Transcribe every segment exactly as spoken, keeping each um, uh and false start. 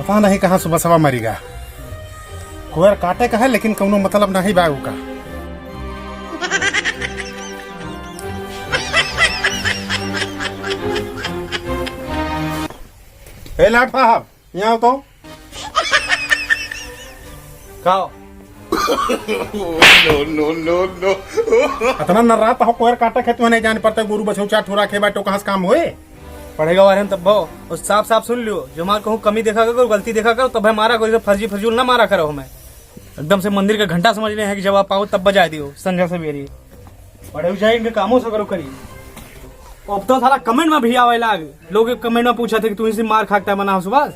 पता नहीं कहाँ सुबह सवा मरिगा। कोयर काटे का है, लेकिन कौनो मतलब नहीं बा ओका। ए लाट साहब, यहाँ आओ तो। का हो? No, no, no, no। अतना नर्रात हो, कोयर काटे खेत में नहीं जान पड़ता, गोरू बछरू चार ठो राखे बाटो, कहाँ से काम होए? पढ़ेगा वारे तब भाव, और साफ साफ सुन लियो, जो हमार कहूँ कमी देखा करो, गलती देखा करो, तब है मारा करो, फर्जी फजूल ना मारा करो हमें। एकदम से मंदिर का घंटा समझ ले हैं कि जब आप आओ तब बजाए दियो, संझा सवेरे। पढ़े जाए, इनके कामों से करो करी। अब तो साला comment में भी आवे लाग, लोग comment में पूछा थे कि तू इनसे मार खाकता बना हो सुभाष।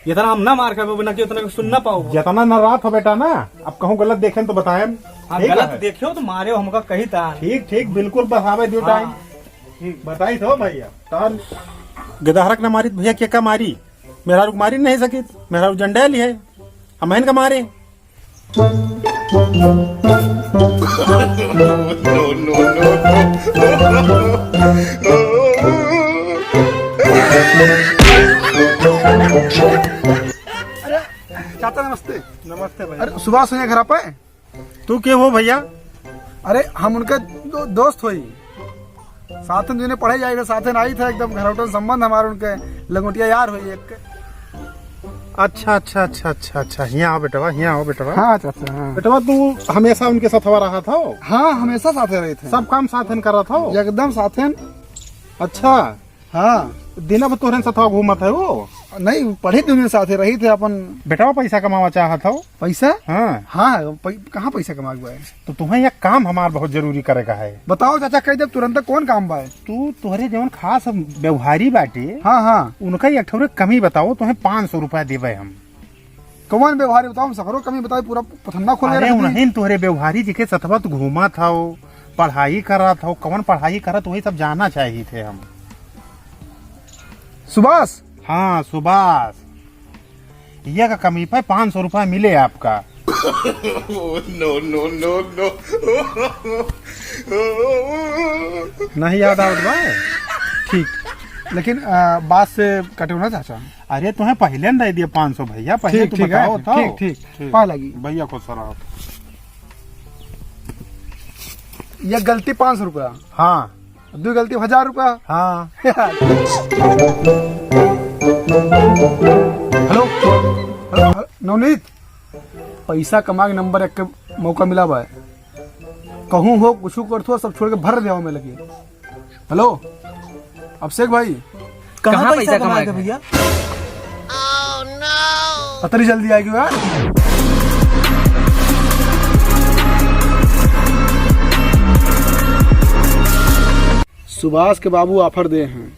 इतना हम ना मार खाबे, ना कि उतना सुन ना पाओ। जितना नर्रात हो बेटा ना, अब कहूँ गलत देखें तो बताएं। हाँ, ठीक गलत है। देखियो तो मारे हमका कही था। ठीक, ठीक, बिल्कुल, बस आवे दियो हाँ। टाइम। ठीक। बताई तो भैया, तान गदहरक ना मारी तो भैया के का मारी? मेहरारू के मारी नहीं सकी, मेहरारू जंडेल ही है, हम इनका मारे। No, no, no, no। अरे, चाचा नमस्ते। नमस्ते भाई। अरे, सुभाष भैया घर पे? तू के हो भैया? अरे, हम उनके दो-, दोस्त होई। साथन दुने पढ़े जाई थे, साथन आई थे, एकदम घरौटन संबंध हमार उनके, लंगोटिया यार होई एक। अच्छा, अच्छा, अच्छा, अच्छा, अच्छा, हियाँ आओ बेटवा, हियाँ आओ बेटवा। हाँ, चाचा, हाँ। बेटवा, तू हमेशा उनके साथवा रहत हो? हाँ, हमेशा साथे रही थे। सब काम साथन करत हो? एकदम साथन। अच्छा। हाँ। दिना भर तोहरे साथवा घूमत है वो? नहीं, पढ़े दुने साथे रही थे अपन। बेटवा पैसा कमावा चाहत हो? पैसा? हाँ। हाँ, पै-, कहाँ पैसा कमाए के बा? तो तुम्हें एक काम हमार बहुत जरूरी करे का है। बताओ चाचा, कह दे तुरंत, कौन काम बा? तू तोहरे जवन खास व्यवहारी बाटे, हाँ, हाँ। उनका एक ठौरे कमी बताओ, तुम्हें पाँच सौ रुपया देबे हम। कौन व्यवहारी बताओ, हम सफरो कमी बताओ, पूरा पथन्ना खोल अरे रख दी। उन्हीं तोहरे व्यवहारी जी के सथवा तू घूमत हो, पढ़ाई करत हो, कौन पढ़ाई करत, वही सब जानना चाहिए थे हम। सुभाष? हाँ, सुभाष। ये का कमी पे पाँच सौ रुपया मिले आपका। No, no, no, no। नहीं याद आवत बा? ठीक, लेकिन, आ, बात से कटो ना चाचा। अरे, तुम्हें पहले न दे दिया पाँच सौ भैया, पहले ठीक, तू ठीक है, बताओ तो। ठीक, ठीक, ठीक। पा लगी। भैया को सराहत। ये गलती पाँच सौ रुपया। हाँ। दो गलती हजार रुपया। हाँ। हेलो, हेलो, हेलो, नवनीत, पैसा कमा के नंबर एक के मौका मिला बा। कहूँ हो, कुछ करत हो, सब छोड़ के भर देवा में लगी। हेलो, अभिषेक भाई, कहाँ कहाँ पैसा पैसा कमाए कमाए थे थे? भैया? अतरी जल्दी आएगी यार। सुभाष के बाबू offer दे हैं,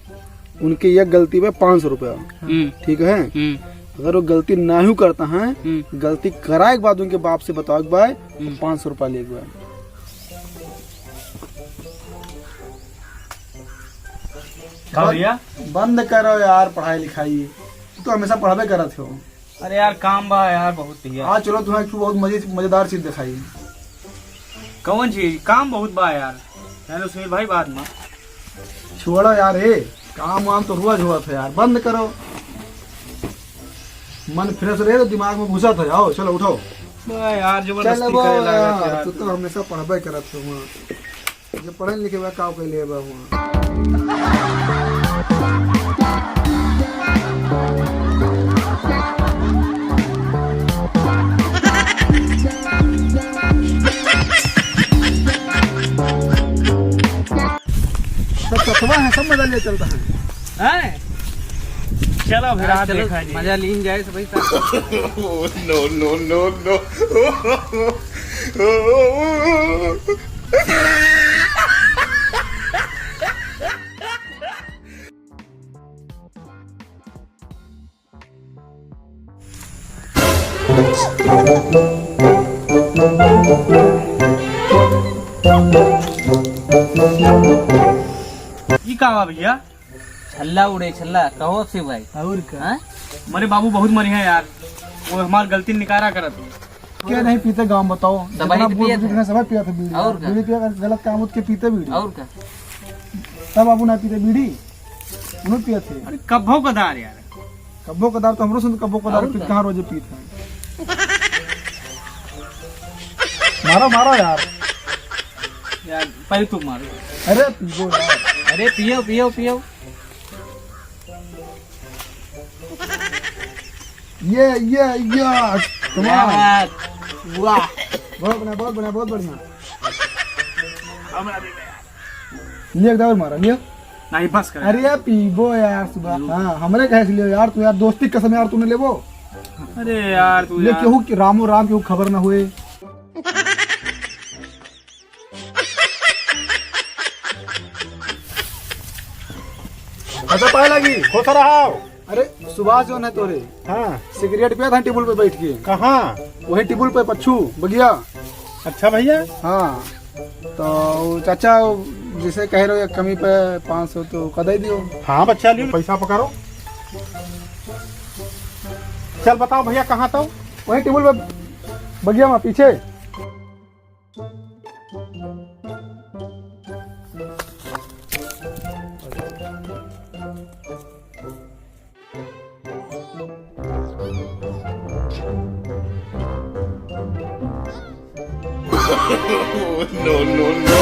उनके एक गलती पे पाँच सौ रुपया, हम्म। ठीक है? हम्म। अगर वो गलती नाहीं करता है, हम्म। गलती कराए के बाद उनके बाप से बताओ के बाद, तो हम्म। पाँच सौ रुपया लेके बाद। का भैया? बंद करो यार पढ़ाई लिखाई, तू तो हमेशा पढ़बे करत हो। अरे यार, काम बा यार बहुत भैया। आज चलो, तुम्हें एक ठो बहुत मजे, मजेदार चीज दिखाई। कौन चीज? काम बहुत बा यार। हेलो सुनील भाई, बात मा। छोड़ो यार, ए, काम वाम तो रोज होत है यार, बंद करो। मन fresh रहे तो दिमाग में घुसत है। आओ, चलो उठो। बा यार, जबरदस्ती चलो करे लागत यार, यार। तू तो हमेशा पढ़बे करत हो वहाँ। जे पढ़े लिखे बा, का कैले बा हुआ? तो सतवा है, सब मजा ले चलता है। हैं? चलो फिर, हाँ, आज चलो, देखा जी। मजा लीन जाए सब भाई साहब। No, no, no, no। ई का बा भैया? छल्ला उड़े छल्ला, कहो से भाई। और का? हाँ? हमारे बाबू बहुत मरी हैं यार, वो हमार गलती निकारा करत। के नहीं पीते गाँव में बताओ? सब जितना वही तो बूढ़ पियत बुजुर्ग है। हैं, सब पियत है बीड़ी। और का? बीड़ी पिया कर गलत काम होत के पीते बीड़ी। और का? तब बाबू ना पीते बीड़ी, उन्हों पियत है। अरे कभो कदार यार। कब्बो कदार तो हमरो से कब्बो कदार और पीत का? कहाँ रोजे पीत है? मारो, मारो यार। यार, पहले तू मारो। अरे पीबो यार। अरे पियो, पियो, पियो। ये, ये, ये, क्या कमाल। बात। वाह। बहुत बढ़िया, बहुत बढ़िया, बहुत बढ़िया। हमरा भी दे यार। लिए एक दाव और मारा, लिए। नहीं, बस कर। अरे यार, पीबो यार सुबह। हाँ, हमरे कहे से लियो यार, तू यार दोस्ती कसम यार, तूने लेबो। अरे यार, तू ले यार। केहू की रामो राम केहू खबर ना हुए। अच्छा, पाए लगी, खुश रहा। अरे, सुभाष जौन है तोरे, हाँ। सिगरेट पिया था टेबुल पे बैठ के। कहाँ? वही टेबुल पे पच्छू, बगिया। अच्छा भैया। हाँ, तो चाचा, जैसे कह रहे हो, एक कमी पे पाँच सौ तो का दे दियो। हाँ बच्चा, लियो, पैसा पकड़ो। चल बताओ भैया, कहाँ तो? वही टेबुल पे, बगिया में पीछे। No, no, no, no।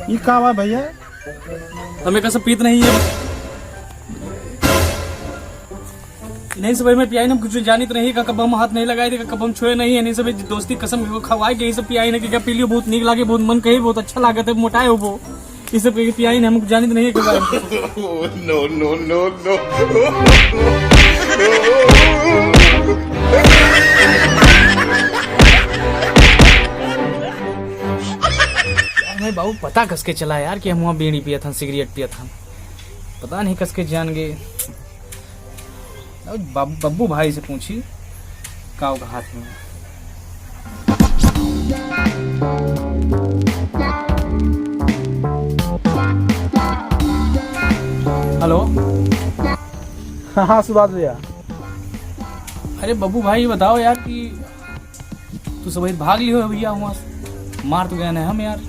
ई का बा भैया? हमें कसम पीत नहीं है। नहीं सब में पियाई, हम कुछ जानित नहीं, का कब हम हाथ नहीं लगाए थे, का कब हम छुए नहीं है, नहीं सब दोस्ती कसम खवाए के यही सब पियाई ना कि क्या पी लियो, बहुत नीक लागे, बहुत मन कहे, बहुत अच्छा लागत है, मोटाए हो वो। ये सब के पियाई ना, हम जानित नहीं है के बारे में। No, no, no, no। यार भाई बाबू, पता कस के चला यार कि हम वहाँ बीड़ी पियत हन, सिगरेट पियत हन। पता नहीं कस के जान गए। अब बब-, बब्बू भाई से पूछी, का ओका हाथ में। हेलो। हाँ, हाँ, सुभाष भैया। अरे बब्बू भाई, ये बताओ यार कि तू सब भाग लियो है भैया, हुआ मार तो गया ना हम यार।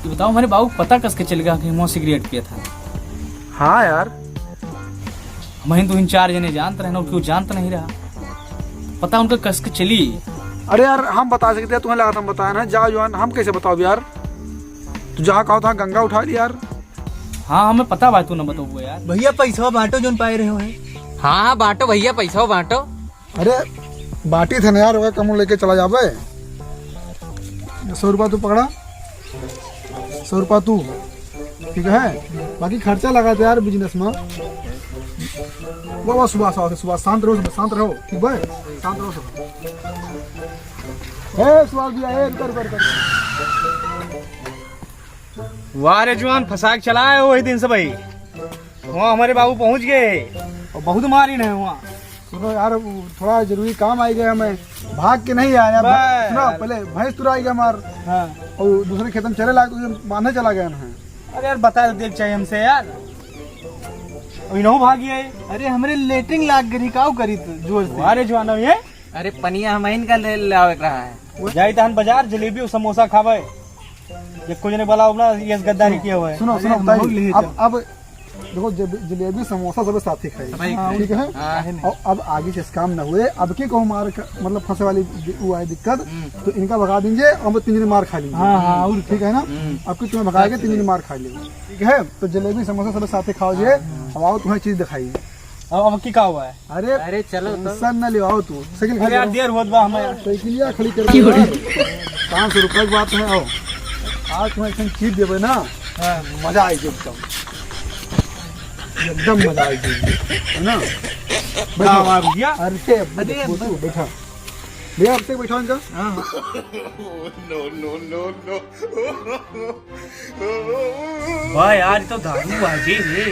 ये बताओ, हमारे बाबू पता कस के चल गया कि हम सिगरेट पिया था? हाँ यार। हम तो इन चार जने जानते रहे ना, क्यों जानता नहीं रहा, पता उनका कस के चली। अरे यार, हम बता सकते हैं, तुम्हें लगा था हम बताया ना, जाओ जवान, हम कैसे बताओ यार? तू जहाँ कहो था गंगा उठा ली यार। हाँ, हमें पता बा, तू न बताओ यार। भैया, पैसा बांटो जोन पाए रहे हो है। हाँ, हाँ, बांटो भैया, पैसा बांटो। अरे, बाटी थे ना यार, ओका कम लेके चला जाबे। सौ रुपया तू पकड़ा, सौ रुपया तू, ठीक है? बाकी खर्चा लगा दे यार business में। वाह, वाह, सुभाष, सुभाष, सुभाष, शांत रहो, शांत रहो, ठीक बा? शांत रहो सब। ए, सुभाष भैया, ए, रुको, रुको, रुको। वाह रे जुआन, फंसा के चला है वही दिन से भाई। वहाँ हमारे बाबू पहुँच गए और बहुत मारी नहीं वहाँ। सुनो यार, वो थोड़ा जरूरी काम आ गया, मैं भाग के नहीं आया। बस। सुनो, पहले भैंस तुरा आ गया हमार। हाँ। और दूसरे खेत में चरे लाग, उसे बांधे चला गया ना। अरे यार, बता देवे के चाहिए हमसे यार। और इनहू भाग गए। अरे, हमरे लेटरिन लाग गई, काऊ करी तू जोर से? अरे जुआन, ये अरे पनिया हम इनका ले, ले आवे के रहा है। जाई तहन बाजार, जलेबी और समोसा खावे। एको जने वाला अपना यस गद्दारी किया हुआ है। सुनो, अरे सुनो, हम बताइए। लोग ले अब, चल। अब देखो, जब जलेबी समोसा सब साथ ही खाई, भाई, ठीक है? हाँ। और अब आगे से काम न हुए, अब के कहूँ मार क-, मतलब फंसे वाली दि-, वो आए दिक्कत, हम्म। तो इनका भगा दीजिए, हम तीन दिन मार खा लीजिए। हाँ, हाँ, और ठीक है ना? हम्म। अब की तुम्हें भगा के तीन दिन मार खा लीजिए, ठीक है? तो जलेबी समोसा सब साथ ही खाओ जे, हाँ। अब आओ तुम्हें चीज दिखाई। अब, अब की का हुआ है? अरे, अरे चलो तो। Tension ना लेवाओ तू। साइकिल अरे यार, देर होत बा हमें यार। साइकिलिया खड़ी कर दे यार। पाँच सौ रुपया की बात है, आओ। आज तुम्हें ऐसा चीज देबे ना, हाँ। मजा आई एकदम। एकदम मजा आई, है ना? का बैठो। बात भैया? अरे, अरे, बैठो, बैठो। भैया, अब तक बैठो इनका। हाँ। No, no, no, no। वाह यार, ये तो दारू बाजे रे।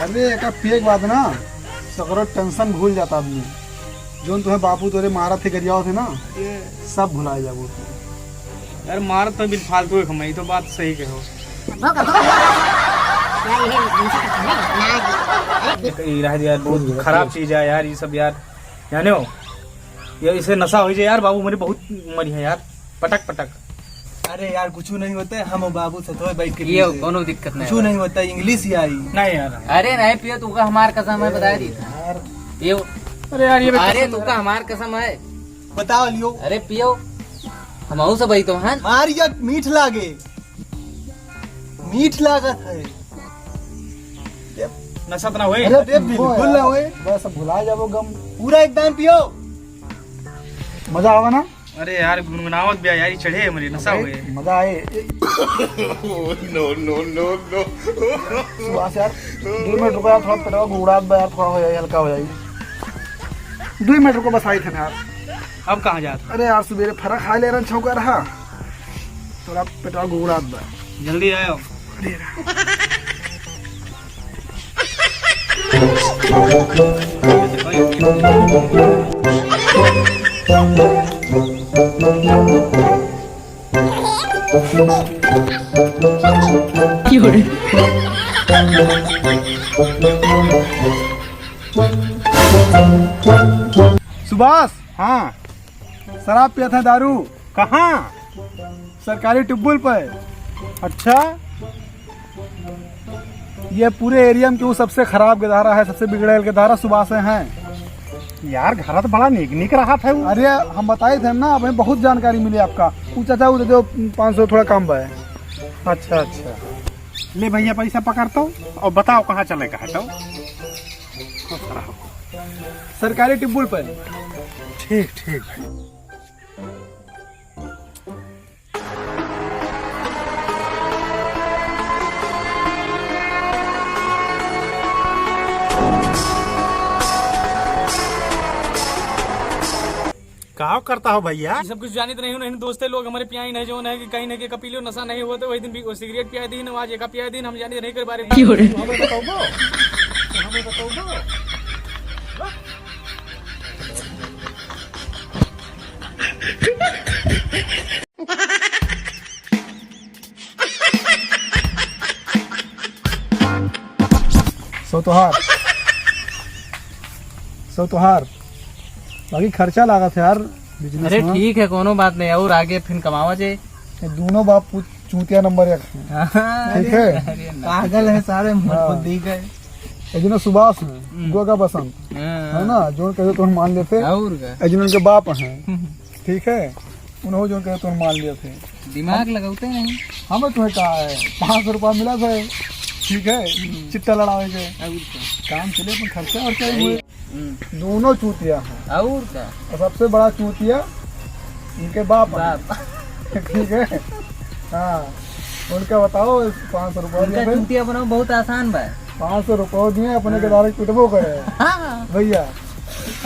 अरे, एका पिए के बाद ना, सगरो tension भूल जाता आदमी। जोन तुम्हें बापू तोरे मारा थे, गरियाओ थे ना, ये सब भुला जाबो। यार, मारत तो बिन फालतू है कमाई, तो बात सही कहो। ये रह दिया, बहुत खराब चीज है यार, ये सब यार, जाने हो? ये इसे नशा हो जाए यार, बाबू मेरे बहुत मरी है यार, पटक पटक। अरे यार, कुछ नहीं होता है, हम बाबू से थोड़े बैठ के ये पीते हैं। कोनो दिक्कत नहीं कुछ होता। नहीं होता, इंग्लिश ही आई। नहीं यार। अरे नहीं पियो, तू का हमार कसम है, बता दी। यार। पियो। अरे यार, ये भी अरे कसम तू है। का हमार कसम है। बताओ लियो। अरे पियो, हमहू से बैठो हैं। मार या मीठ लागे। मीठ लागत है। नशा तो ना होए? अरे, अरे, बिल्कुल ना होए। बस, अब भुला जाबो गम। पूरा एकदम पियो। मजा आवा ना? अरे यार, गुनगुनावत बिया यार, ई चढ़े हमरे, नशा अरे, होए। मजा आए। No, no, no, no। सुभाष यार, दो मिनट रुको यार, थोड़ा पेटवा गुड़गुड़ात बा यार, थोड़ा हो जाए, हल्का हो जाए। दो मिनट रुको, बस आई थे ना यार। अब कहाँ जात? अरे यार, सुबेरे फरा खा ले रहन, छौका रहा। थोड़ा पेटवा गुड़गुड़ात बा। जल्दी आयो। सुभाष। हाँ। शराब पियत है, दारू। कहाँ? सरकारी टिब्बुल पे। अच्छा। ये पूरे एरिया में केहू सबसे खराब गधारा है, सबसे बिगड़ैल गधारा सुभाष है। यार, घर तो बड़ा नीक नीक रहत है वो। अरे, हम बताए थे ना, हमें बहुत जानकारी मिली आपका। वो चाचा, वो दे दो पाँच सौ, थोड़ा कम बा। अच्छा, अच्छा। ले भैया, पैसा पकड़ तो, और बताओ कहाँ चले का है तो। सरकारी टिब्बुल पे। ठीक, ठीक भाई। का करता हो भैया? ये सब कुछ जानित नहीं हो, नहीं दोस्ते लोग हमरे पियाई नहीं जो नहीं कि कहीं नहीं के कपीलो नशा नहीं हुआ तो वही दिन भी वो सिगरेट पिया दी ना, आज एक पिया दी, हम जानित नहीं कर बारे में। क्यों रे? हमें बताओ, हमें बताओ। सो तोहार, सो तोहार, बाकी खर्चा लागत है यार, business अरे में। ठीक है, कोनो बात नहीं, और आगे फिर कमावा जे। ये दोनों बाप पूत चूतिया नंबर एक है। हाँ। ठीक है? अरे ना। पागल है सारे, मूड हाँ। बुद्धि के। ये जो ना सुभाष है, हम्म। गोगा बसंत, हाँ। है ना, जोन कहे तो हम मान लेते। और का? ये जो उनके बाप हैं, हम्म। ठीक है, उन्होंने जोन कहे तो हम मान लेते। दिमाग लगाते नहीं। हमें तुम्हें कहा है, पाँच सौ रुपया मिला था, ठीक है, हम्म। चिट्टा लड़ावे के। और का? काम चले, अपन खर्चा और क्या हुए। हम्म। दोनों चूतिया हैं। और का? और सबसे बड़ा चूतिया इनके बाप हैं। बाप। ठीक है? हाँ। उनका बताओ, पाँच सौ रुपया उनका दिया था। चूतिया बनाओ, बहुत आसान बा। पाँच सौ रुपया दिए, अपने के हाँ। डायरेक्ट पिटबो करे। हाँ। भैया,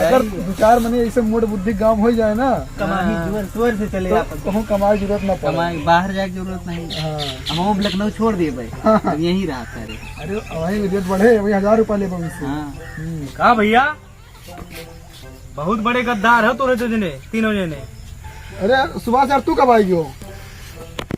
अगर सही है। दो चार मने ऐसे मोट बुद्धि गाँव हो जाए ना, कमाई हाँ। जोर, जोर से चले तो आपन। कहूँ कमाई जरूरत ना पड़े। कमाई, बाहर जाए के जरूरत नहीं। हाँ। हम वो लखनऊ छोड़ दिए भाई। हाँ। अब यहीं रहा सारे। अरे, वही रेट बढ़े, वही हजार रुपया लेबो मुझसे। हाँ। हम्म। का भैया? बहुत बड़े गद्दार हो तोरे दो जने, तीनों जने। अरे सुभाष यार, तू कब आई हो?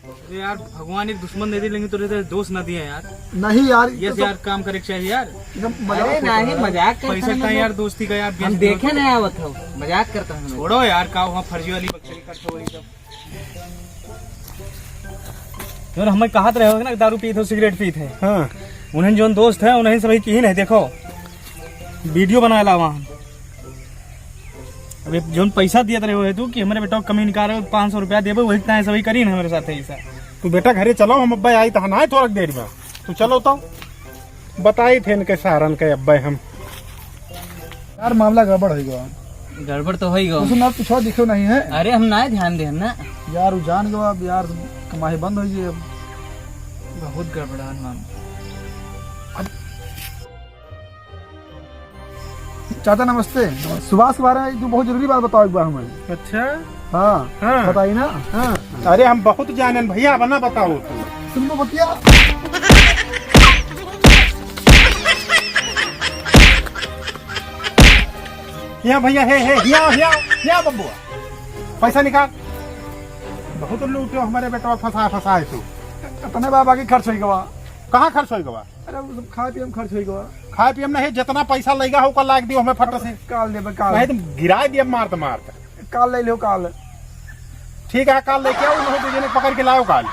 अरे यार, भगवान एक दुश्मन दे दे, लेकिन तोरे तो दोस्त ना दिए यार। नहीं यार, ये तो यार काम करे के चाहिए यार। एकदम मजाक अरे होता नहीं, है। मजाक करता पैसा है का मतलब। यार, दोस्ती का यार, हम बेइज्जती देखे होता है। नहीं आवत हो, मजाक करता हूँ मैं। छोड़ो यार, का वहाँ फर्जी वाली बकचोदी करते हो, वही सब। यार, हमें कहत रहे हो ना, दारू पीत हो, सिगरेट पीत है। हाँ। उन्हें जोन दोस्त है, उन्हें सभी की नहीं, देखो, वीडियो बनाए लावा हम। अबे जोन पैसा दियत रहे हो तू कि हमरे बेटा को कमी निकाल रहे हो, पाँच सौ रुपया देबे, वही ताए सभी करी ना हमरे साथ ऐसा। तू बेटा घरे चलो, हम अब्बे आई तहन आए थोड़ा देर में। तू चलो तो। बताई थे इनके सारन के अब्बे हम। यार, मामला गड़बड़ हो गया। गड़बड़ तो हो ही गया। उसमें आप कुछ और दिखो नहीं है। अरे, हम ना ध्यान दे ना। यार, वो जान गया अब यार, कमाई बंद हो गई अब। बहुत गड़बड़ान मामला। चाचा नमस्ते। सुभाष के बारे में एक दो बहुत जरूरी बात बताओ एक बार हमें। अच्छा। हाँ, हाँ। बताइए ना। हाँ। अरे हम बहुत जानेन भैया, अब ना बताओ तू। सुन लो बतिया। यहाँ भैया, हे, हे, यहाँ, यहाँ, यहाँ बबुआ, पैसा निकाल। बहुत लूटो हमारे बेटवा, फंसा, फंसा है तू। अपने बाबा की खर्च होई गवा। कहाँ खर्च होई गवा? अरे, वो सब खाए पिए में खर्च होई गवा। खाए पिए में नहीं, जितना पैसा लेगा हो, ओकर लाग दियो हमें फट से। काल देबे, काल। नहीं तो गिराए दिया मारत मारत। काल ले लियो, काल। ठीक है, काल लेके आओ, उन्होंने दू जने पकड़ के लाओ काल।